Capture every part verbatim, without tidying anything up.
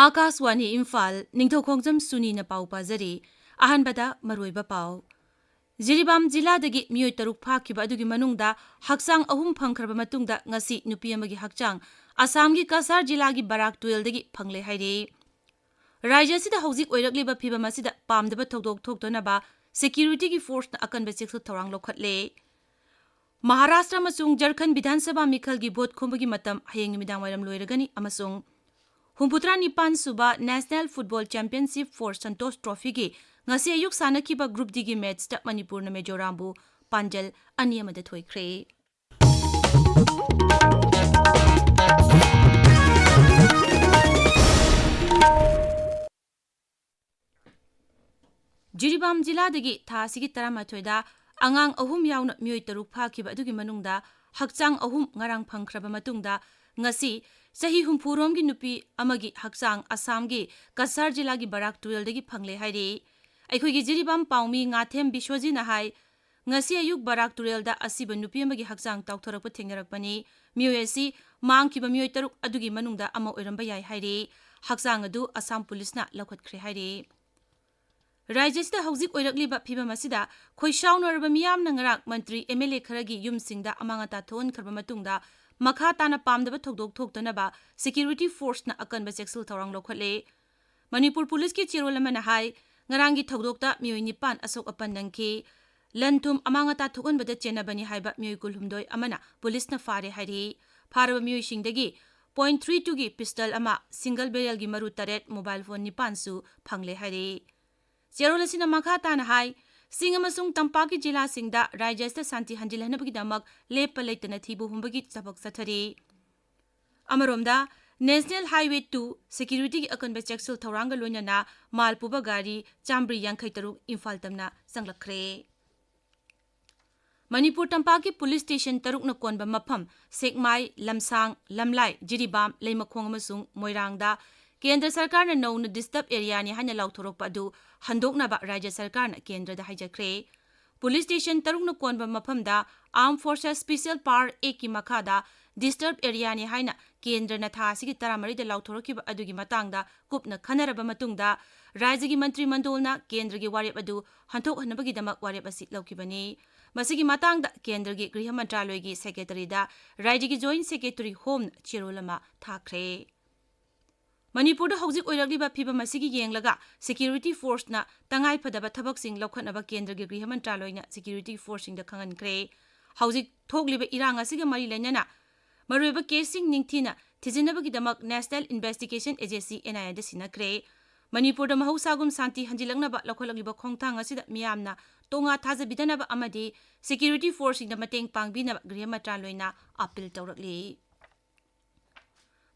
ꯑꯥꯀꯥꯁꯋꯥꯅꯤ ꯏꯝꯐꯥꯜ, ꯅꯤꯡꯊꯧꯈꯣꯡꯖꯝ ꯁꯨꯅꯤꯅ ꯄꯥꯎ ꯄꯥꯖꯔꯤ꯫ ꯑꯍꯥꯟꯕꯗ ꯃꯔꯨꯑꯣꯏꯕ ꯄꯥꯎ꯫ ꯖꯤꯔꯤꯕꯥꯝ ꯖꯤꯂꯥꯗꯒꯤ ꯃꯤꯑꯣꯏ ꯇꯔꯨꯛ ꯐꯥꯈꯤꯕ ꯑꯗꯨꯒꯤ ꯃꯅꯨꯡꯗ ꯍꯛꯆꯥꯡ ꯑꯍꯨꯝ ꯐꯪꯈ꯭ꯔꯕ ꯃꯇꯨꯡꯗ ꯉꯁꯤ ꯅꯨꯄꯤ ꯑꯃꯒꯤ ꯍꯛꯆꯥꯡ ꯑꯁꯥꯝꯒꯤ ꯀꯁꯥꯔ ꯖꯤꯂꯥꯒꯤ ꯕꯔꯥꯛ ꯇꯨꯔꯦꯜꯗꯒꯤ ꯐꯪꯂꯦ ꯍꯥꯏꯔꯤ꯫ ꯔꯥꯖ꯭ꯌ ꯑꯁꯤꯗ ꯍꯧꯖꯤꯛ ꯑꯣꯏꯔꯛꯂꯤꯕ ꯐꯤꯚꯝ ꯑꯁꯤꯗ ꯄꯥꯝꯗꯕ ꯊꯧꯗꯣꯛ ꯊꯣꯛꯇꯅꯕ ꯁꯦꯀ꯭ꯌꯨꯔꯤꯇꯤꯒꯤ ꯐꯣꯔꯁꯅ ꯑꯀꯟꯕ ꯆꯦꯛꯁꯤꯜ ꯊꯧꯔꯥꯡ ꯂꯧꯈꯠꯂꯦ꯫ ꯃꯍꯥꯔꯥꯁꯇ꯭ꯔ ꯑꯃꯁꯨꯡ ꯖꯔꯈꯟ ꯕꯤꯙꯥꯟ ꯁꯚꯥ ꯃꯤꯈꯜꯒꯤ ꯚꯣꯠ ꯈꯣꯝꯕꯒꯤ ꯃꯇꯝ ꯍꯌꯦꯡ ꯅꯨꯃꯤꯗꯥꯡ ꯋꯥꯏꯔꯝ ꯂꯣꯏꯔꯒꯅꯤ ꯑꯃꯁꯨꯡ ꯍꯨꯝꯐꯨꯇꯔꯥ ꯅꯤꯄꯥꯟ ꯁꯨꯕ National Football Championship for Santosh Trophyꯒꯤ ꯉꯁꯤ ꯑꯌꯨꯛ ꯁꯥꯟꯅꯈꯤꯕ Group Dꯒꯤ ꯃꯦꯆꯇ ꯃꯅꯤꯄꯨꯔꯅ ꯃꯤꯖꯣꯔꯥꯝꯕꯨ ꯄꯥꯟꯖꯜ ꯑꯅꯤ ꯑꯃꯗ ꯊꯣꯏꯈ꯭ꯔꯦ꯫ ꯖꯤꯔꯤꯕꯥꯝ ꯖꯤꯂꯥꯗꯒꯤ ꯊꯥ ꯑꯁꯤꯒꯤ ꯇꯔꯥꯃꯥꯊꯣꯏꯗ ꯑꯉꯥꯡ ꯑꯍꯨꯝ ꯌꯥꯎꯅ ꯃꯤꯑꯣꯏ ꯇꯔꯨꯛ ꯐꯥꯈꯤꯕ ꯑꯗꯨꯒꯤ ꯃꯅꯨꯡꯗ ꯍꯛꯆꯥꯡ ꯑꯍꯨꯝ ꯉꯔꯥꯡ ꯐꯪꯈ꯭ꯔꯕ ꯃꯇꯨꯡꯗ ꯉꯁꯤ ꯆꯍꯤ ꯍꯨꯝꯐꯨ ꯔꯣꯝꯒꯤ ꯅꯨꯄꯤ ꯑꯃꯒꯤ ꯍꯛꯆꯥꯡ ꯑꯁꯥꯝꯒꯤ ꯀꯁꯥꯔ ꯖꯤꯂꯥꯒꯤ ꯕꯔꯥꯛ ꯇꯨꯔꯦꯜꯗꯒꯤ ꯐꯪꯂꯦ ꯍꯥꯏꯔꯤ꯫ ꯑꯩꯈꯣꯏꯒꯤ ꯖꯤꯔꯤꯕꯥꯝ ꯄꯥꯎꯃꯤ ꯉꯥꯊꯦꯝ ꯕꯤꯁ꯭ꯋꯖꯤꯅ ꯍꯥꯏ, ꯉꯁꯤ ꯑꯌꯨꯛ ꯕꯔꯥꯛ ꯇꯨꯔꯦꯜꯗ ꯑꯁꯤꯕ ꯅꯨꯄꯤ ꯑꯃꯒꯤ ꯍꯛꯆꯥꯡ ꯇꯥꯎꯊꯣꯔꯛꯄ ꯊꯦꯡꯅꯔꯛꯄꯅꯤ꯫ ꯃꯤꯑꯣꯏ ꯑꯁꯤ ꯃꯥꯡꯈꯤꯕ ꯃꯤꯑꯣꯏ ꯇꯔꯨꯛ ꯑꯗꯨꯒꯤ ꯃꯅꯨꯡꯗ ꯑꯃ ꯑꯣꯏꯔꯝꯕ ꯌꯥꯏ ꯍꯥꯏꯔꯤ꯫ ꯍꯛꯆꯥꯡ ꯑꯗꯨ ꯑꯁꯥꯝ ꯄꯨꯂꯤꯁꯅ ꯂꯧꯈꯠꯈ꯭ꯔꯦ ꯍꯥꯏꯔꯤ꯫ ꯔꯥꯖ꯭ꯌ ꯑꯁꯤꯗ ꯍꯧꯖꯤꯛ ꯑꯣꯏꯔꯛꯂꯤꯕ ꯐꯤꯚꯝ ꯑꯁꯤꯗ ꯈꯣꯏꯁꯥꯎꯅꯔꯕ ꯃꯤꯌꯥꯝꯅ ꯉꯔꯥꯡ ꯃꯟꯇ꯭ꯔꯤ, MLA ꯈꯔꯒꯤ ꯌꯨꯝꯁꯤꯡꯗ ꯑꯃꯥꯡ ꯑꯇꯥ ꯊꯣꯛꯍꯟꯈ꯭ꯔꯕ ꯃꯇꯨꯡꯗ ꯃꯈꯥ ꯇꯥꯅ ꯄꯥꯝꯗꯕ ꯊꯧꯗꯣꯛ ꯊꯣꯛꯇꯅꯕ ꯁꯦꯀ꯭ꯌꯨꯔꯤꯇꯤ ꯐꯣꯔꯁꯅ ꯑꯀꯟꯕ ꯆꯦꯛꯁꯤꯜ ꯊꯧꯔꯥꯡ ꯂꯧꯈꯠꯂꯦ꯫ ꯃꯅꯤꯄꯨꯔ ꯄꯨꯂꯤꯁꯀꯤ ꯆꯦꯔꯣꯜ ꯑꯃꯅ ꯍꯥꯏ, ꯉꯔꯥꯡꯒꯤ ꯊꯧꯗꯣꯛꯇ ꯃꯤꯑꯣꯏ ꯅꯤꯄꯥꯟ ꯑꯁꯣꯛ ꯑꯄꯟ ꯅꯪꯈꯤ꯫ ꯂꯟ ꯊꯨꯝ ꯑꯃꯥꯡ ꯑꯇꯥ ꯊꯣꯛꯍꯟꯕꯗ ꯆꯦꯟꯅꯕꯅꯤ ꯍꯥꯏꯕ ꯃꯤꯑꯣꯏ ꯀꯨꯟꯍꯨꯝꯗꯣꯏ ꯑꯃꯅ ꯄꯨꯂꯤꯁꯅ ꯐꯥꯔꯦ ꯍꯥꯏꯔꯤ꯫ ꯐꯥꯔꯕ ꯃꯤꯑꯣꯏꯁꯤꯡꯗꯒꯤ point three two ꯒꯤ ꯄꯤꯁꯇꯜ ꯑꯃ, ꯁꯤꯡꯒꯜ ꯕꯦꯔꯦꯜꯒꯤ ꯃꯔꯨ ꯇꯔꯦꯠ, ꯃꯣꯕꯥꯏꯜ ꯐꯣꯟ ꯅꯤꯄꯥꯟꯁꯨ ꯐꯪꯂꯦ ꯍꯥꯏꯔꯤ꯫ ꯆꯦꯔꯣꯜ ꯑꯁꯤꯅ ꯃꯈꯥ ꯇꯥꯅ ꯍꯥꯏ, ꯆꯤꯡ ꯑꯃꯁꯨꯡ ꯇꯝꯄꯥꯛꯀꯤ ꯖꯤꯂꯥꯁꯤꯡꯗ ꯔꯥꯖ꯭ꯌ ꯑꯁꯤꯗ ꯁꯥꯟꯇꯤ ꯍꯟꯖꯤꯜꯍꯟꯅꯕꯒꯤꯗꯃꯛ ꯂꯦꯞꯄ ꯂꯩꯇꯅ ꯊꯤꯕ ꯍꯨꯝꯕꯒꯤ ꯊꯕꯛ ꯆꯠꯊꯔꯤ꯫ ꯑꯃꯔꯣꯝꯗ, National Highway two ꯁꯦꯀ꯭ꯌꯨꯔꯤꯇꯤꯒꯤ ꯑꯀꯟꯕ ꯆꯦꯛꯁꯤꯜ ꯊꯧꯔꯥꯡꯒ ꯂꯣꯏꯅꯅ ꯃꯥꯜ ꯄꯨꯕ ꯒꯥꯔꯤ ꯆꯥꯝꯃꯔꯤ ꯌꯥꯡꯈꯩ ꯇꯔꯨꯛ ꯏꯝꯐꯥꯜ ꯇꯝꯅ ꯆꯪꯂꯛꯈ꯭ꯔꯦ꯫ ꯃꯅꯤꯄꯨꯔ ꯇꯝꯄꯥꯛꯀꯤ ꯄꯨꯂꯤꯁ ꯁ꯭ꯇꯦꯁꯟ ꯇꯔꯨꯛꯅ ꯀꯣꯟꯕ ꯃꯐꯝ ꯁꯦꯛꯃꯥꯏ, ꯂꯝꯁꯥꯡ, ꯂꯝꯂꯥꯏ, ꯖꯤꯔꯤꯕꯥꯝ, ꯂꯩꯃꯈꯣꯡ ꯑꯃꯁꯨꯡ ꯃꯣꯏꯔꯥꯡꯗ ꯀꯦꯟꯗ꯭ꯔ ꯁꯔꯀꯥꯔꯅ ꯅꯧꯅ ꯗꯤꯁꯇꯔꯕ ꯑꯦꯔꯤꯌꯥꯅꯤ ꯍꯥꯏꯅ ꯂꯥꯎꯊꯣꯔꯛꯄ ꯑꯗꯨ ꯍꯟꯗꯣꯛꯅꯕ ꯔꯥꯖ꯭ꯌ ꯁꯔꯀꯥꯔꯅ ꯀꯦꯟꯗ꯭ꯔꯗ ꯍꯥꯏꯖꯈ꯭ꯔꯦ꯫ ꯄꯨꯂꯤꯁ ꯁ꯭ꯇꯦꯁꯟ ꯇꯔꯨꯛꯅ ꯀꯣꯟꯕ ꯃꯐꯝꯗ Armed Forces Special Power Actꯀꯤ ꯃꯈꯥꯗ ꯗꯤꯁꯇꯔꯕ ꯑꯦꯔꯤꯌꯥꯅꯤ ꯍꯥꯏꯅ ꯀꯦꯟꯗ꯭ꯔꯅ ꯊꯥ ꯑꯁꯤꯒꯤ ꯇꯔꯥꯃꯔꯤꯗ ꯂꯥꯎꯊꯣꯔꯛꯈꯤꯕ ꯑꯗꯨꯒꯤ ꯃꯇꯥꯡꯗ ꯀꯨꯞꯅ ꯈꯟꯅꯔꯕ ꯃꯇꯨꯡꯗ ꯔꯥꯖ꯭ꯌꯒꯤ ꯃꯟꯇ꯭ꯔꯤ ꯃꯟꯗꯣꯜꯅ ꯀꯦꯟꯗ꯭ꯔꯒꯤ ꯋꯥꯔꯦꯞ ꯑꯗꯨ ꯍꯟꯊꯣꯛꯍꯟꯅꯕꯒꯤꯗꯃꯛ ꯋꯥꯔꯦꯞ ꯑꯁꯤ ꯂꯧꯈꯤꯕꯅꯤ꯫ ꯃꯁꯤꯒꯤ ꯃꯇꯥꯡꯗ ꯀꯦꯟꯗ꯭ꯔꯒꯤ ꯒ꯭ꯔꯤꯍ ꯃꯟꯇ꯭ꯔꯥꯂꯣꯏꯒꯤ ꯁꯦꯀ꯭ꯔꯦꯇꯔꯤꯗ ꯔꯥꯖ꯭ꯌꯒꯤ ꯖꯣꯏꯟꯠ ꯁꯦꯀ꯭ꯔꯦꯇꯔꯤ ꯍꯣꯝꯅ ꯆꯦꯔꯣꯜ ꯑꯃ ꯊꯥꯈ꯭ꯔꯦ꯫ ꯃꯅꯤꯄꯨꯔꯗ ꯍꯧꯖꯤꯛ ꯑꯣꯏꯔꯛꯂꯤꯕ ꯐꯤꯚꯝ ꯑꯁꯤꯒꯤ ꯌꯦꯡꯂꯒ ꯁꯦꯀ꯭ꯌꯨꯔꯤꯇꯤ ꯐꯣꯔꯁꯅ ꯇꯉꯥꯏ ꯐꯗꯕ ꯊꯕꯛꯁꯤꯡ ꯂꯧꯈꯠꯅꯕ ꯀꯦꯟꯗ꯭ꯔꯒꯤ ꯒ꯭ꯔꯤꯍ ꯃꯟꯇ꯭ꯔꯥꯂꯣꯏꯅ ꯁꯦꯀ꯭ꯌꯨꯔꯤꯇꯤ ꯐꯣꯔꯁꯁꯤꯡꯗ ꯈꯪꯍꯟꯈ꯭ꯔꯦ꯫ ꯍꯧꯖꯤꯛ ꯊꯣꯛꯂꯤꯕ ꯏꯔꯥꯡ ꯑꯁꯤꯒ ꯃꯔꯤ ꯂꯩꯅꯅ ꯃꯔꯨꯑꯣꯏꯕ ꯀꯦꯁꯁꯤꯡ ꯅꯤꯡꯊꯤꯅ ꯊꯤꯖꯤꯟꯅꯕꯒꯤꯗꯃꯛ ꯅꯦꯁꯅꯦꯜ ꯏꯟꯚꯦꯁꯇꯤꯒꯦꯁꯟ ꯑꯦꯖꯦꯟꯁꯤ, NIA, ꯗ ꯁꯤꯟꯅꯈ꯭ꯔꯦ꯫ ꯃꯅꯤꯄꯨꯔꯗ ꯃꯍꯧꯁꯥꯒꯨꯝ ꯁꯥꯟꯇꯤ ꯍꯟꯖꯤꯜꯂꯛꯅꯕ ꯂꯧꯈꯠꯂꯛꯂꯤꯕ ꯈꯣꯡꯊꯥꯡ ꯑꯁꯤꯗ ꯃꯤꯌꯥꯝꯅ ꯇꯣꯉꯥ ꯊꯥꯖꯕꯤꯗꯅꯕ ꯑꯃꯗꯤ ꯁꯦꯀ꯭ꯌꯨꯔꯤꯇꯤ ꯐꯣꯔꯁꯁꯤꯡꯗ ꯃꯇꯦꯡ ꯄꯥꯡꯕꯤꯅꯕ ꯒ꯭ꯔꯤꯍ ꯃꯟꯇ꯭ꯔꯥꯂꯣꯏꯅ ꯑꯄꯤꯜ ꯇꯧꯔꯛꯂꯤ꯫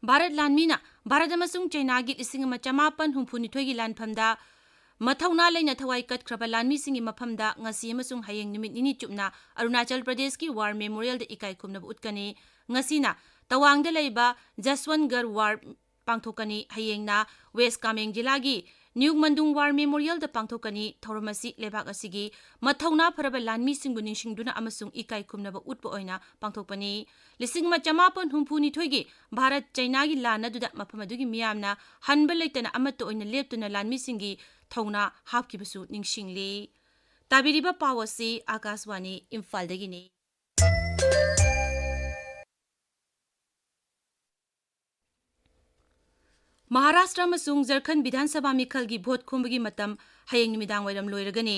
ꯚꯥꯔꯠ ꯂꯥꯟꯃꯤꯅ ꯚꯥꯔꯠ ꯑꯃꯁꯨꯡ ꯆꯩꯅꯥꯒꯤ ꯂꯤꯁꯤꯡ ꯑꯃ ꯆꯃꯥꯄꯟ ꯍꯨꯝꯐꯨꯅꯤꯊꯣꯏꯒꯤ ꯂꯥꯟꯐꯝꯗ ꯃꯊꯧꯅꯥ ꯂꯩꯅ ꯊꯋꯥꯏ ꯀꯠꯈ꯭ꯔꯕ ꯂꯥꯟꯃꯤꯁꯤꯡꯒꯤ ꯃꯐꯝꯗ ꯉꯁꯤ ꯑꯃꯁꯨꯡ ꯍꯌꯦꯡ ꯅꯨꯃꯤꯠ ꯅꯤꯅꯤ ꯆꯨꯞꯅ ꯑꯔꯨꯅꯥꯆꯜ ꯄ꯭ꯔꯗꯦꯁꯀꯤ ꯋꯥꯔ ꯃꯦꯃꯣꯔꯤꯌꯦꯜꯗ ꯏꯀꯥꯏ ꯈꯨꯝꯅꯕ ꯎꯠꯀꯅꯤ꯫ ꯉꯁꯤꯅ ꯇꯋꯥꯡꯗ ꯂꯩꯕ ꯖꯁꯋꯟꯠꯒꯔ ꯋꯥꯔ ꯄꯥꯡꯊꯣꯛꯀꯅꯤ꯫ ꯍꯌꯦꯡꯅ ꯋꯦꯁ ꯀꯥꯃꯦꯡ ꯖꯤꯂꯥꯒꯤ ꯅ꯭ꯌꯨ ꯃꯟꯗꯨꯡ ꯋꯥꯔ ꯃꯦꯃꯣꯔꯤꯌꯦꯜꯗ ꯄꯥꯡꯊꯣꯛꯀꯅꯤ꯫ ꯊꯧꯔꯝ ꯑꯁꯤ ꯂꯩꯕꯥꯛ ꯑꯁꯤꯒꯤ ꯃꯊꯧꯅꯥ ꯐꯔꯕ ꯂꯥꯟꯃꯤꯁꯤꯡꯕꯨ ꯅꯤꯡꯁꯤꯡꯗꯨꯅ ꯑꯃꯁꯨꯡ ꯏꯀꯥꯏ ꯈꯨꯝꯅꯕ ꯎꯠꯄ ꯑꯣꯏꯅ ꯄꯥꯡꯊꯣꯛꯄꯅꯤ꯫ ꯂꯤꯁꯤꯡ ꯑꯃ ꯆꯃꯥꯄꯟ ꯍꯨꯝꯐꯨꯅꯤꯊꯣꯏꯒꯤ ꯚꯥꯔꯠ ꯆꯩꯅꯥꯒꯤ ꯂꯥꯟ ꯑꯗꯨꯗ ꯃꯐꯝ ꯑꯗꯨꯒꯤ ꯃꯤꯌꯥꯝꯅ ꯍꯟꯕ ꯂꯩꯇꯅ ꯑꯃꯠꯇ ꯑꯣꯏꯅ ꯂꯦꯞꯇꯨꯅ ꯂꯥꯟꯃꯤꯁꯤꯡꯒꯤ ꯊꯧꯅꯥ ꯍꯥꯞꯈꯤꯕꯁꯨ ꯅꯤꯡꯁꯤꯡꯂꯤ꯫ ꯇꯥꯕꯤꯔꯤꯕ ꯄꯥꯎ ꯑꯁꯤ ꯑꯥꯀꯥꯁꯋꯥꯅꯤ ꯏꯝꯐꯥꯜꯗꯒꯤꯅꯤ꯫ ꯃꯍꯥꯔꯥꯁꯇ꯭ꯔ ꯑꯃꯁꯨꯡ ꯖꯔꯈꯟ ꯕꯤꯙꯥꯟ ꯁꯚꯥ ꯃꯤꯈꯜꯒꯤ ꯚꯣꯠ ꯈꯣꯝꯕꯒꯤ ꯃꯇꯝ ꯍꯌꯦꯡ ꯅꯨꯃꯤꯗꯥꯡ ꯋꯥꯏꯔꯝ ꯂꯣꯏꯔꯒꯅꯤ꯫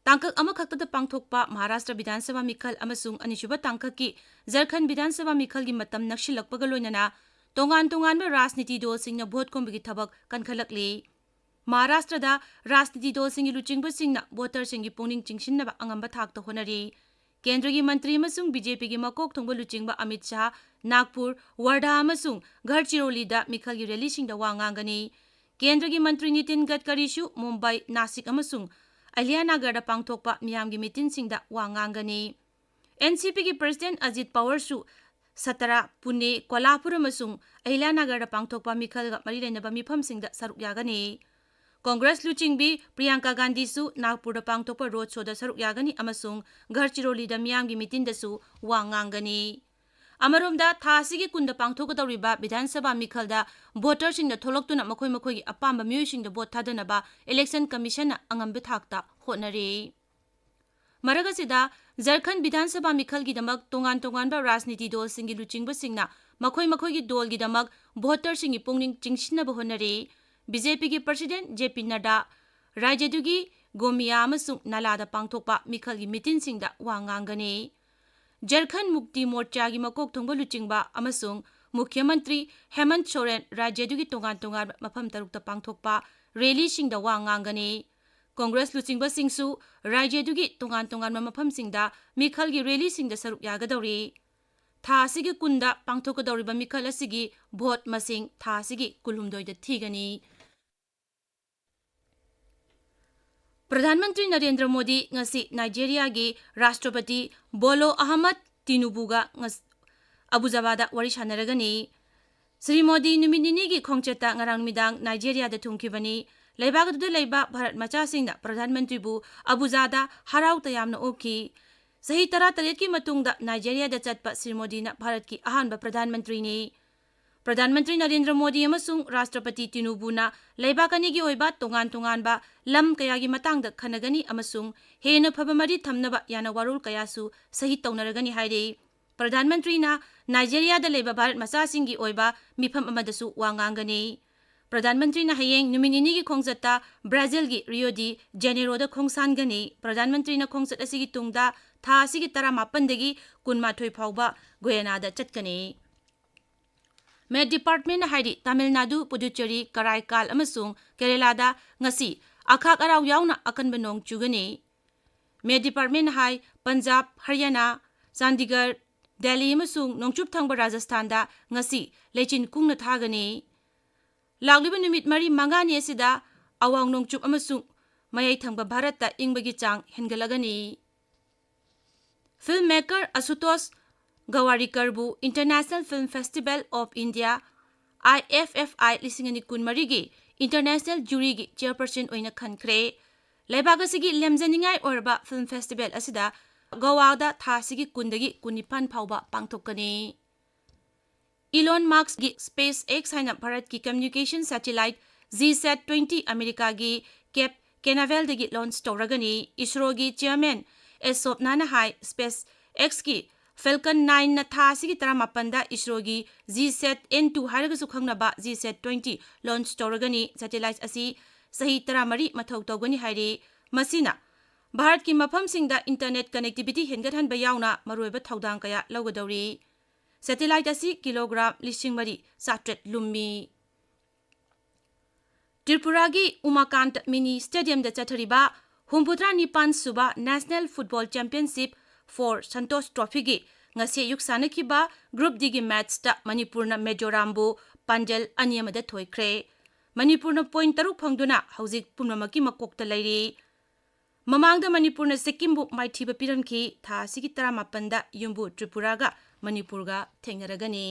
ꯇꯥꯡꯀꯛ ꯑꯃꯈꯛꯇꯗ ꯄꯥꯡꯊꯣꯛꯄ ꯃꯍꯥꯔꯥꯁꯇ꯭ꯔ ꯕꯤꯙꯥꯟ ꯁꯚꯥ ꯃꯤꯈꯜ ꯑꯃꯁꯨꯡ ꯑꯅꯤꯁꯨꯕ ꯇꯥꯡꯀꯛꯀꯤ ꯖꯔꯈꯟ ꯕꯤꯙꯥꯟ ꯁꯚꯥ ꯃꯤꯈꯜꯒꯤ ꯃꯇꯝ ꯅꯛꯁꯤꯜꯂꯛꯄꯒ ꯂꯣꯏꯅꯅ ꯇꯣꯉꯥꯟ ꯇꯣꯉꯥꯟꯕ ꯔꯥꯖꯅꯤꯇꯤ ꯗꯜꯁꯤꯡꯅ ꯚꯣꯠ ꯈꯣꯝꯕꯒꯤ ꯊꯕꯛ ꯀꯟꯈꯠꯂꯛꯂꯤ꯫ ꯃꯍꯥꯔꯥꯁꯇ꯭ꯔꯗ ꯔꯥꯖꯅꯤꯇꯤ ꯗꯜꯁꯤꯡꯒꯤ ꯂꯨꯆꯤꯡꯕꯁꯤꯡꯅ ꯚꯣꯇꯔꯁꯤꯡꯒꯤ ꯄꯨꯛꯅꯤꯡ ꯆꯤꯡꯁꯤꯟꯅꯕ ꯑꯉꯝꯕ ꯊꯥꯛꯇ ꯍꯣꯠꯅꯔꯤ꯫ ꯀꯦꯟꯗ꯭ꯔꯒꯤ ꯃꯟꯇ꯭ꯔꯤ ꯑꯃꯁꯨꯡ BJPꯒꯤ ꯃꯀꯣꯛ ꯊꯣꯡꯕ ꯂꯨꯆꯤꯡꯕ ꯑꯃꯤꯠ ꯁꯥꯍ ꯅꯥꯒꯄꯨꯔ, ꯋꯥꯔꯙꯥ ꯑꯃꯁꯨꯡ ꯒꯔꯆꯤꯔꯣꯂꯤꯗ ꯃꯤꯈꯜꯒꯤ ꯔꯦꯂꯤꯁꯤꯡꯗ ꯋꯥ ꯉꯥꯡꯒꯅꯤ꯫ ꯀꯦꯟꯗ꯭ꯔꯒꯤ ꯃꯟꯇ꯭ꯔꯤ ꯅꯤꯇꯤꯟ ꯒꯗꯀꯔꯤꯁꯨ ꯃꯨꯝꯕꯥꯏ, ꯅꯥꯁꯤꯛ ꯑꯃꯁꯨꯡ ꯑꯍꯤꯂ꯭ꯌꯥꯅꯒꯔꯗ ꯄꯥꯡꯊꯣꯛꯄ ꯃꯤꯌꯥꯝꯒꯤ ꯃꯤꯇꯤꯟꯁꯤꯡꯗ ꯋꯥ ꯉꯥꯡꯒꯅꯤ꯫ NCPꯒꯤ ꯄ꯭ꯔꯁꯤꯗꯦꯟꯠ ꯑꯖꯤꯠ ꯄꯋꯥꯔꯁꯨ ꯁꯇꯔꯥ, ꯄꯨꯅꯦ, ꯀꯣꯂꯥꯄꯨꯔ ꯑꯃꯁꯨꯡ ꯑꯍꯤꯂ꯭ꯌꯥꯅꯒꯔꯗ ꯄꯥꯡꯊꯣꯛꯄ ꯃꯤꯈꯜꯒ ꯃꯔꯤ ꯂꯩꯅꯕ ꯃꯤꯐꯝꯁꯤꯡꯗ ꯁꯔꯨꯛ ꯌꯥꯒꯅꯤ꯫ ꯀꯣꯡꯒ꯭ꯔꯦꯁ ꯂꯨꯆꯤꯡꯕꯤ ꯄ꯭ꯔꯤꯌꯥꯡꯀꯥ ꯒꯥꯟꯙꯤꯁꯨ ꯅꯥꯒꯄꯨꯔꯗ ꯄꯥꯡꯊꯣꯛꯄ ꯔꯣꯗ ꯁꯣꯗ ꯁꯔꯨꯛ ꯌꯥꯒꯅꯤ ꯑꯃꯁꯨꯡ ꯒꯔꯆꯤꯔꯣꯂꯤꯗ ꯃꯤꯌꯥꯝꯒꯤ ꯃꯤꯇꯤꯟꯗꯁꯨ ꯋꯥ ꯉꯥꯡꯒꯅꯤ꯫ ꯑꯃꯔꯣꯝꯗ, ꯊꯥ ꯑꯁꯤꯒꯤ ꯀꯨꯟꯗ ꯄꯥꯡꯊꯣꯛꯀꯗꯧꯔꯤꯕ ꯕꯤꯙꯥꯟ ꯁꯚꯥ ꯃꯤꯈꯜꯗ ꯚꯣꯇꯔꯁꯤꯡꯅ ꯊꯣꯛꯂꯛꯇꯨꯅ ꯃꯈꯣꯏ ꯃꯈꯣꯏꯒꯤ ꯑꯄꯥꯝꯕ ꯃꯤꯑꯣꯏꯁꯤꯡꯗ ꯚꯣꯠ ꯊꯥꯗꯅꯕ ꯏꯂꯦꯛꯁꯟ ꯀꯃꯤꯁꯟꯅ ꯑꯉꯝꯕ ꯊꯥꯛꯇ ꯍꯣꯠꯅꯔꯤ꯫ ꯃꯔꯛ ꯑꯁꯤꯗ, ꯖꯔꯈꯟ ꯕꯤꯙꯥꯟ ꯁꯚꯥ ꯃꯤꯈꯜꯒꯤꯗꯃꯛ ꯇꯣꯉꯥꯟ ꯇꯣꯉꯥꯟꯕ ꯔꯥꯖꯅꯤꯇꯤ ꯗꯣꯜꯁꯤꯡꯒꯤ ꯂꯨꯆꯤꯡꯕꯁꯤꯡꯅ ꯃꯈꯣꯏ ꯃꯈꯣꯏꯒꯤ ꯗꯣꯜꯒꯤꯗꯃꯛ ꯚꯣꯇꯔꯁꯤꯡꯒꯤ ꯄꯨꯛꯅꯤꯡ ꯆꯤꯡꯁꯤꯟꯅꯕ ꯍꯣꯠꯅꯔꯤ꯫ ꯕꯤ ꯖꯦ ꯄꯤꯒꯤ ꯄ꯭ꯔꯁꯤꯗꯦꯟ ꯖꯦ ꯄꯤ ꯅꯗꯥ ꯔꯥꯖ꯭ꯌꯗꯨꯒꯤ ꯒꯣꯃꯤꯌꯥ ꯑꯃꯁꯨꯡ ꯅꯥꯂꯥꯗ ꯄꯥꯡꯊꯣꯛꯄ ꯃꯤꯈꯜꯒꯤ ꯃꯤꯇꯤꯟꯁꯤꯡꯗ ꯋꯥ ꯉꯥꯡꯒꯅꯤ꯫ ꯖꯔꯈꯟ ꯃꯨꯛꯇꯤ ꯃꯣꯔꯆꯥꯒꯤ ꯃꯀꯣꯛ ꯊꯣꯡꯕ ꯂꯨꯆꯤꯡꯕ ꯑꯃꯁꯨꯡ ꯃꯨꯈ꯭ꯌ ꯃꯟꯇ꯭ꯔꯤ ꯍꯦꯃꯟꯠ ꯁꯣꯔꯦꯟ ꯔꯥꯖ꯭ꯌꯗꯨꯒꯤ ꯇꯣꯉꯥꯟ ꯇꯣꯉꯥꯟꯕ ꯃꯐꯝ ꯇꯔꯨꯛꯇ ꯄꯥꯡꯊꯣꯛꯄ ꯔꯦꯂꯤꯁꯤꯡꯗ ꯋꯥ ꯉꯥꯡꯒꯅꯤ꯫ ꯀꯣꯡꯒ꯭ꯔꯦꯁ ꯂꯨꯆꯤꯡꯕꯁꯤꯡꯁꯨ ꯔꯥꯖ꯭ꯌꯗꯨꯒꯤ ꯇꯣꯉꯥꯟ ꯇꯣꯉꯥꯟꯕ ꯃꯐꯝꯁꯤꯡꯗ ꯃꯤꯈꯜꯒꯤ ꯔꯦꯂꯤꯁꯤꯡꯗ ꯁꯔꯨꯛ ꯌꯥꯒꯗꯧꯔꯤ꯫ ꯊꯥ ꯑꯁꯤꯒꯤ ꯀꯨꯟꯗ ꯄꯥꯡꯊꯣꯛꯀꯗꯧꯔꯤꯕ ꯃꯤꯈꯜ ꯑꯁꯤꯒꯤ ꯚꯣꯠ ꯃꯁꯤꯡ ꯊꯥ ꯑꯁꯤꯒꯤ ꯀꯨꯟꯍꯨꯝꯗꯣꯏꯗ ꯊꯤꯒꯅꯤ꯫ ꯄ꯭ꯔꯙꯥꯟ ꯃꯟꯇ꯭ꯔꯤ ꯅꯔꯦꯟꯗ꯭ꯔ ꯃꯣꯗꯤ ꯉꯁꯤ ꯅꯥꯏꯖꯦꯔꯤꯌꯥꯒꯤ ꯔꯥꯁꯇ꯭ꯔꯄꯇꯤ ꯕꯣꯂꯣ ꯑꯍꯃꯗ ꯇꯤꯅꯨꯕꯨꯒ ꯉꯁ-, ꯑꯕꯨꯖꯥꯕꯥꯗ ꯋꯥꯔꯤ ꯁꯥꯟꯅꯔꯒꯅꯤ꯫ ꯁ꯭ꯔꯤ ꯃꯣꯗꯤ ꯅꯨꯃꯤꯠ ꯅꯤꯅꯤꯒꯤ ꯈꯣꯡꯆꯠꯇ ꯉꯔꯥꯡ ꯅꯨꯃꯤꯗꯥꯡ ꯅꯥꯏꯖꯦꯔꯤꯌꯥꯗ ꯊꯨꯡꯈꯤꯕꯅꯤ꯫ ꯂꯩꯕꯥꯛ ꯑꯗꯨꯗ ꯂꯩꯕ ꯚꯥꯔꯠ ꯃꯆꯥꯁꯤꯡꯅ ꯄ꯭ꯔꯙꯥꯟ ꯃꯟꯇ꯭ꯔꯤꯕꯨ ꯑꯕꯨꯖꯥꯗ ꯍꯔꯥꯎ ꯇꯌꯥꯝꯅ ꯑꯣꯛꯈꯤ꯫ ꯆꯍꯤ ꯇꯔꯥꯇꯔꯦꯠꯀꯤ ꯃꯇꯨꯡꯗ ꯅꯥꯏꯖꯦꯔꯤꯌꯥꯗ ꯆꯠꯄ ꯁ꯭ꯔꯤ ꯃꯣꯗꯤꯅ ꯚꯥꯔꯠꯀꯤ ꯑꯍꯥꯟꯕ ꯄ꯭ꯔꯙꯥꯟ ꯃꯟꯇ꯭ꯔꯤꯅꯤ꯫ ꯄ꯭ꯔꯙꯥꯟ ꯃꯟꯇ꯭ꯔꯤ ꯅꯔꯦꯟꯗ꯭ꯔ ꯃꯣꯗꯤ ꯑꯃꯁꯨꯡ ꯔꯥꯁꯇ꯭ꯔꯄꯇꯤ ꯇꯤꯅꯨꯕꯨꯅ ꯂꯩꯕꯥꯛ ꯑꯅꯤꯒꯤ ꯑꯣꯏꯕ ꯇꯣꯉꯥꯟ ꯇꯣꯉꯥꯟꯕ ꯂꯝ ꯀꯌꯥꯒꯤ ꯃꯇꯥꯡꯗ ꯈꯟꯅꯒꯅꯤ ꯑꯃꯁꯨꯡ ꯍꯦꯟꯅ ꯐꯕ ꯃꯔꯤ ꯊꯝꯅꯕ ꯌꯥꯅ ꯋꯥꯔꯣꯜ ꯀꯌꯥꯁꯨ ꯁꯍꯤ ꯇꯧꯅꯔꯒꯅꯤ ꯍꯥꯏꯔꯤ꯫ ꯄ꯭ꯔꯙꯥꯟ ꯃꯟꯇ꯭ꯔꯤꯅ ꯅꯥꯏꯖꯦꯔꯤꯌꯥꯗ ꯂꯩꯕ ꯚꯥꯔꯠ ꯃꯆꯥꯁꯤꯡꯒꯤ ꯑꯣꯏꯕ ꯃꯤꯐꯝ ꯑꯃꯗꯁꯨ ꯋꯥ ꯉꯥꯡꯒꯅꯤ꯫ ꯄ꯭ꯔꯙꯥꯟ ꯃꯟꯇ꯭ꯔꯤꯅ ꯍꯌꯦꯡ ꯅꯨꯃꯤꯠ ꯅꯤꯅꯤꯒꯤ ꯈꯣꯡꯆꯠꯇ ꯕ꯭ꯔꯥꯖꯤꯜꯒꯤ ꯔꯤꯑꯣ ꯗꯤ ꯖꯦꯅꯦꯔꯣꯗ ꯈꯣꯡꯁꯥꯟꯒꯅꯤ꯫ ꯄ꯭ꯔꯙꯥꯟ ꯃꯟꯇ꯭ꯔꯤꯅ ꯈꯣꯡꯆꯠ ꯑꯁꯤꯒꯤ ꯇꯨꯡꯗ ꯊꯥ ꯑꯁꯤꯒꯤ ꯇꯔꯥꯃꯥꯄꯟꯗꯒꯤ ꯀꯨꯟꯃꯥꯊꯣꯏ ꯐꯥꯎꯕ ꯒꯨꯌꯦꯅꯥꯗ ꯆꯠꯀꯅꯤ꯫ ꯃꯦꯠ ꯗꯤꯄꯥꯔꯠꯃꯦꯟꯅ ꯍꯥꯏꯔꯤ, ꯇꯥꯃꯤꯜ ꯅꯥꯗꯨ, ꯄꯨꯗꯨꯆꯦꯔꯤ, ꯀꯔꯥꯏꯀꯥꯜ ꯑꯃꯁꯨꯡ ꯀꯦꯔꯦꯂꯥꯗ ꯉꯁꯤ ꯑꯈꯥꯛ ꯑꯔꯥꯎ ꯌꯥꯎꯅ ꯑꯀꯟꯕ ꯅꯣꯡ ꯆꯨꯒꯅꯤ꯫ ꯃꯦꯠ ꯗꯤꯄꯥꯔꯠꯃꯦꯟꯅ ꯍꯥꯏ, ꯄꯟꯖꯥꯕ, ꯍꯔꯤꯌꯥꯅꯥ, ꯆꯥꯟꯗꯤꯒꯔ, ꯗꯦꯜꯂꯤ ꯑꯃꯁꯨꯡ ꯅꯣꯡꯆꯨꯞ ꯊꯪꯕ ꯔꯥꯖꯁꯊꯥꯟꯗ ꯉꯁꯤ ꯂꯩꯆꯤꯟ ꯀꯨꯡꯅ ꯊꯥꯒꯅꯤ꯫ ꯂꯥꯛꯂꯤꯕ ꯅꯨꯃꯤꯠ ꯃꯔꯤ ꯃꯉꯥꯅꯤ ꯑꯁꯤꯗ ꯑꯋꯥꯡ ꯅꯣꯡꯆꯨꯞ ꯑꯃꯁꯨꯡ ꯃꯌꯥꯏ ꯊꯪꯕ ꯚꯥꯔꯠꯇ ꯏꯪꯕꯒꯤ ꯆꯥꯡ ꯍꯦꯟꯒꯠꯂꯒꯅꯤ꯫ ꯐꯤꯜꯝ ꯃꯦꯀꯔ ꯑꯁꯨꯇꯣꯁ ꯒꯋꯥꯔꯤꯀꯔꯕꯨ International Film Festival of India, I F F I, ꯂꯤꯁꯤꯡ ꯑꯅꯤ ꯀꯨꯟꯃꯔꯤꯒꯤ ꯏꯟꯇꯔꯅꯦꯁꯅꯦꯜ ꯖꯨꯔꯤꯒꯤ ꯆꯤꯌꯔꯄꯔꯁꯟ ꯑꯣꯏꯅ ꯈꯟꯈ꯭ꯔꯦ꯫ ꯂꯩꯕꯥꯛ ꯑꯁꯤꯒꯤ ꯂꯦꯝꯖꯅꯤꯡꯉꯥꯏ ꯑꯣꯏꯔꯕ ꯐꯤꯜꯝ ꯐꯦꯁꯇꯤꯚꯦꯜ ꯑꯁꯤꯗ ꯒꯣꯋꯥꯗ ꯊꯥ ꯑꯁꯤꯒꯤ ꯀꯨꯟꯗꯒꯤ ꯀꯨꯟꯅꯤꯄꯥꯟ ꯐꯥꯎꯕ ꯄꯥꯡꯊꯣꯛꯀꯅꯤ꯫ Elon Muskꯀꯤ SpaceX ꯍꯥꯏꯅ ꯚꯥꯔꯠꯀꯤ communication satellite G sat twenty ꯑꯃꯦꯔꯤꯀꯥꯒꯤ ꯀꯦꯞ ꯀꯦꯅꯥꯚꯦꯜꯗꯒꯤ launch ꯇꯧꯔꯒꯅꯤ꯫ ISROꯒꯤ chairman ꯑꯦꯁ ꯁꯣꯞꯅꯥꯅ ꯍꯥꯏ, SpaceXꯀꯤ Falcon nineꯅ ꯊꯥ ꯑꯁꯤꯒꯤ ꯇꯔꯥꯃꯥꯄꯟꯗ ISROꯒꯤ G sat N two ꯍꯥꯏꯔꯒꯁꯨ ꯈꯪꯅꯕ G sat twenty launch ꯇꯧꯔꯒꯅꯤ꯫ Satellite ꯑꯁꯤ ꯆꯍꯤ ꯇꯔꯥꯃꯔꯤ ꯃꯊꯧ ꯇꯧꯒꯅꯤ ꯍꯥꯏꯔꯤ꯫ ꯃꯁꯤꯅ ꯚꯥꯔꯠꯀꯤ ꯃꯐꯝꯁꯤꯡꯗ internet connectivity ꯍꯦꯟꯒꯠꯍꯟꯕ ꯌꯥꯎꯅ ꯃꯔꯨꯑꯣꯏꯕ ꯊꯧꯗꯥꯡ ꯀꯌꯥ ꯂꯧꯒꯗꯧꯔꯤ꯫ Satellite ꯑꯁꯤ ꯀꯤꯂꯣꯒ꯭ꯔꯥꯝ ꯂꯤꯁꯤꯡ ꯃꯔꯤ ꯆꯥꯇ꯭ꯔꯦꯠ ꯂꯨꯝꯃꯤ꯫ ꯇ꯭ꯔꯤꯄꯨꯔꯥꯒꯤ ꯎꯃꯥꯀꯥꯟꯇ mini stadiumꯗ ꯆꯠꯊꯔꯤꯕ ꯍꯨꯝꯐꯨꯇꯔꯥ ꯅꯤꯄꯥꯟ ꯁꯨꯕ National Football Championship for Santosh Trophyꯒꯤ ꯉꯁꯤ ꯑꯌꯨꯛ ꯁꯥꯟꯅꯈꯤꯕ Group Dꯒꯤ matchꯇ ꯃꯅꯤꯄꯨꯔꯅ ꯃꯤꯖꯣꯔꯥꯝꯕꯨ ꯄꯥꯟꯖꯜ ꯑꯅꯤ ꯑꯃꯗ ꯊꯣꯏꯈ꯭ꯔꯦ꯫ ꯃꯅꯤꯄꯨꯔꯅ point ꯇꯔꯨꯛ ꯐꯪꯗꯨꯅ ꯍꯧꯖꯤꯛ ꯄꯨꯝꯅꯃꯛꯀꯤ ꯃꯀꯣꯛꯇ ꯂꯩꯔꯤ꯫ ꯃꯃꯥꯡꯗ ꯃꯅꯤꯄꯨꯔꯅ ꯁꯤꯛꯀꯤꯝꯕꯨ ꯃꯥꯏꯊꯤꯕ ꯄꯤꯔꯝꯈꯤ꯫ ꯊꯥ ꯑꯁꯤꯒꯤ ꯇꯔꯥꯃꯥꯄꯟꯗ ꯌꯨꯝꯕꯨ ꯇ꯭ꯔꯤꯄꯨꯔꯥꯒ ꯃꯅꯤꯄꯨꯔꯒ ꯊꯦꯡꯅꯔꯒꯅꯤ꯫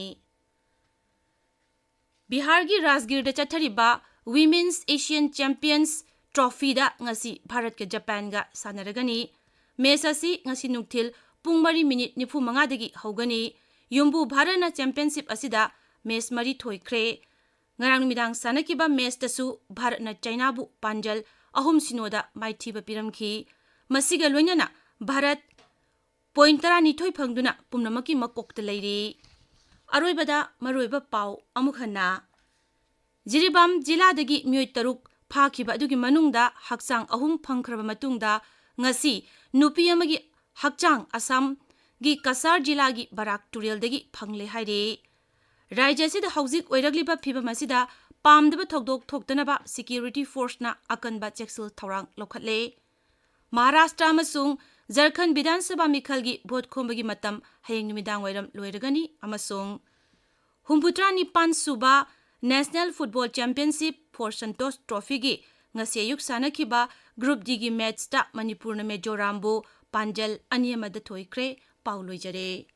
ꯕꯤꯍꯥꯔꯒꯤ ꯔꯥꯖꯒꯤꯔꯗ ꯆꯠꯊꯔꯤꯕ Women's Asian Champions Trophyꯗ ꯉꯁꯤ ꯚꯥꯔꯠꯀ ꯖꯄꯥꯟꯒ ꯁꯥꯟꯅꯔꯒꯅꯤ꯫ Match ꯑꯁꯤ ꯉꯁꯤ ꯅꯨꯡꯊꯤꯜ ꯄꯨꯡ ꯃꯔꯤ ꯃꯤꯅꯤꯠ ꯅꯤꯐꯨ ꯃꯉꯥꯗꯒꯤ ꯍꯧꯒꯅꯤ꯫ ꯌꯨꯝꯕꯨ ꯚꯥꯔꯠꯅ championship ꯑꯁꯤꯗ match ꯃꯔꯤ ꯊꯣꯏꯈ꯭ꯔꯦ꯫ ꯉꯔꯥꯡ ꯅꯨꯃꯤꯗꯥꯡ ꯁꯥꯟꯅꯈꯤꯕ matchꯇꯁꯨ ꯚꯥꯔꯠꯅ ꯆꯥꯏꯅꯥꯕꯨ ꯄꯥꯟꯖꯜ ꯑꯍꯨꯝ ꯁꯤꯅꯣꯗ ꯃꯥꯏꯊꯤꯕ ꯄꯤꯔꯝꯈꯤ꯫ ꯃꯁꯤꯒ ꯂꯣꯏꯅꯅ ꯚꯥꯔꯠ point ꯇꯔꯥꯅꯤꯊꯣꯏ ꯐꯪꯗꯨꯅ ꯄꯨꯝꯅꯃꯛꯀꯤ ꯃꯀꯣꯛꯇ ꯂꯩꯔꯤ꯫ ꯑꯔꯣꯏꯕꯗ ꯃꯔꯨꯑꯣꯏꯕ ꯄꯥꯎ ꯑꯃꯨꯛ ꯍꯟꯅ꯫ ꯖꯤꯔꯤꯕꯥꯝ ꯖꯤꯂꯥꯗꯒꯤ ꯃꯤꯑꯣꯏ ꯇꯔꯨꯛ ꯐꯥꯈꯤꯕ ꯑꯗꯨꯒꯤ ꯃꯅꯨꯡꯗ ꯍꯛꯆꯥꯡ ꯑꯍꯨꯝ ꯐꯪꯈ꯭ꯔꯕ ꯃꯇꯨꯡꯗ ꯉꯁꯤ ꯅꯨꯄꯤ ꯑꯃꯒꯤ ꯍꯛꯆꯥꯡ ꯑꯁꯥꯝꯒꯤ ꯀꯁꯥꯔ ꯖꯤꯂꯥꯒꯤ ꯕꯔꯥꯛ ꯇꯨꯔꯦꯜꯗꯒꯤ ꯐꯪꯂꯦ ꯍꯥꯏꯔꯤ꯫ ꯔꯥꯖ꯭ꯌ ꯑꯁꯤꯗ ꯍꯧꯖꯤꯛ ꯑꯣꯏꯔꯛꯂꯤꯕ ꯐꯤꯚꯝ ꯑꯁꯤꯗ ꯄꯥꯝꯗꯕ ꯊꯧꯗꯣꯛ ꯊꯣꯛꯇꯅꯕ security forceꯅ ꯑꯀꯟꯕ ꯆꯦꯛꯁꯤꯜ ꯊꯧꯔꯥꯡ ꯂꯧꯈꯠꯂꯦ꯫ ꯃꯍꯥꯔꯥꯁꯇ꯭ꯔ ꯑꯃꯁꯨꯡ ꯖꯔꯈꯟ ꯕꯤꯙꯥꯟ ꯁꯚꯥ ꯃꯤꯈꯜꯒꯤ vote ꯈꯣꯝꯕꯒꯤ ꯃꯇꯝ ꯍꯌꯦꯡ ꯅꯨꯃꯤꯗꯥꯡ ꯋꯥꯏꯔꯝ ꯂꯣꯏꯔꯒꯅꯤ ꯑꯃꯁꯨꯡ ꯍꯨꯝꯐꯨꯇꯔꯥ ꯅꯤꯄꯥꯟ ꯁꯨꯕ National Football Championship for Santosh Trophyꯒꯤ ꯉꯁꯤ ꯑꯌꯨꯛ ꯁꯥꯟꯅꯈꯤꯕ Group Dꯒꯤ matchꯇ ꯃꯅꯤꯄꯨꯔꯅ ꯃꯤꯖꯣꯔꯥꯝꯕꯨ ꯄꯥꯟꯖꯜ ꯑꯅꯤ ꯑꯃꯗ ꯊꯣꯏꯈ꯭ꯔꯦ꯫ ꯄꯥꯎ ꯂꯣꯏꯖꯔꯦ꯫